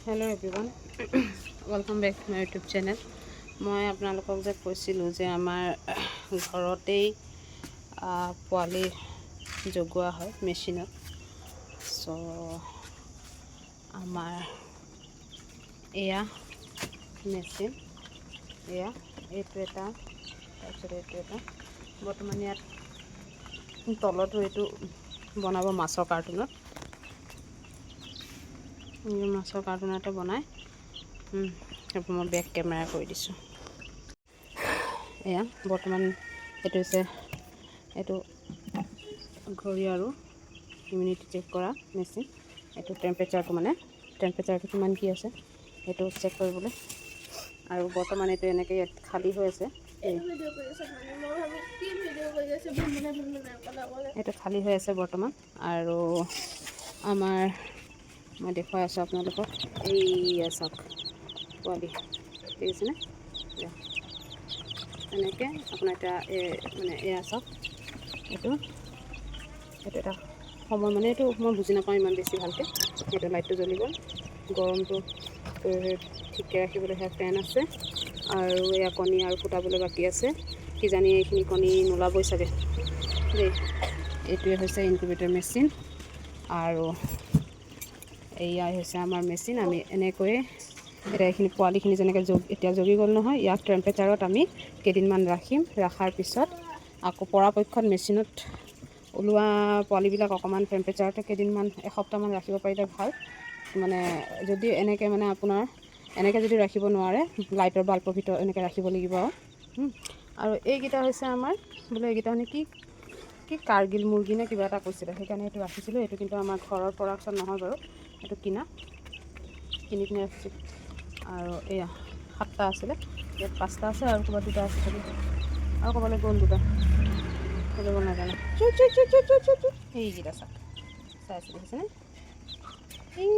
Hello everyone, welcome back to my YouTube channel. মই আপোনালোকক যে কৈছিলোঁ যে আমাৰ ঘৰতেই পোৱালি জগোৱা হয় মেচিনত। চ' আমাৰ এয়া মেচিন, এয়া এইটো এটা, তাৰপিছত এইটো এটা। বৰ্তমান ইয়াত তলতো এইটো বনাব মাছৰ কাৰ্টুনত, মাছৰ কাৰ্টুনতে বনায়। তাৰপৰা মই বেক কেমেৰা কৰি দিছোঁ। এয়া বৰ্তমান এইটো হৈছে এইটো ঘড়ী আৰু ইমিউনিটি চেক কৰা মেচিন। এইটো টেম্পাৰেচাৰটো, মানে টেম্পাৰেচাৰটো কিমান কি আছে, সেইটো চেক কৰিবলৈ। আৰু বৰ্তমান এইটো এনেকৈ ইয়াত খালী হৈ আছে। এই ভিডিঅ' কৰি আছে, মানে মই ভাবো কি ভিডিঅ' কৰি আছে, ভুল ভুল অকলে অকলে। এইটো খালী হৈ আছে বৰ্তমান। আৰু আমাৰ মই দেখুৱাই আছোঁ আপোনালোকক। এইয়া চাওক, পোৱালি দেখিছেনে? এয়া এনেকৈ আপোনাৰ এতিয়া এই মানে এয়া চাওক, এইটো এটা সময়, মানে এইটো মই বুজি নাপাওঁ ইমান বেছি ভালকৈ। সেইটো লাইটটো জ্বলি গ'ল। গৰমটো ঠিককৈ ৰাখিবলৈ সেয়া ফেন আছে। আৰু এয়া কণী আৰু ফুটাবলৈ বাকী আছে। কিজানি এইখিনি কণী নোলাবই চাগে দেই। এইটোৱে হৈছে ইনকুবেটৰ মেচিন আৰু এয়াই হৈছে আমাৰ মেচিন। আমি এনেকৈয়ে এতিয়া এইখিনি পোৱালিখিনি যেনেকৈ এতিয়া জগি গ'ল নহয়, ইয়াক টেম্পাৰেচাৰত আমি কেইদিনমান ৰাখিম। ৰখাৰ পিছত আকৌ পৰাপক্ষত মেচিনত ওলোৱা পোৱালিবিলাক অকণমান টেম্পাৰেচাৰতে কেইদিনমান, এসপ্তাহমান ৰাখিব পাৰিলে ভাল। মানে যদি এনেকৈ, মানে আপোনাৰ এনেকৈ যদি ৰাখিব নোৱাৰে, লাইটৰ বাল্বৰ ভিতৰত এনেকৈ ৰাখিব লাগিব আৰু। আৰু এইকেইটা হৈছে আমাৰ বোলে এইকেইটা মানে কি কি কাৰ্গিল মুৰ্গী নে কিবা এটা কৈছিলে, সেইকাৰণে এইটো ৰাখিছিলোঁ। এইটো কিন্তু আমাৰ ঘৰৰ প্ৰডাকশ্যন নহয় বাৰু, এইটো কিনা, কিনি কিনে ৰাখিছোঁ। আৰু এয়া সাতটা আছিলে, ইয়াত পাঁচটা আছে আৰু ক'ৰবাত দুটা আছে চাগে, আৰু ক'ৰবালৈ গ'ল দুটা, ক'লৈ গ'ল নাজানো। চু চু চু চু চু চু চু। সেইকেইটা চাওক, চাই আছে, দেখিছেনে? এই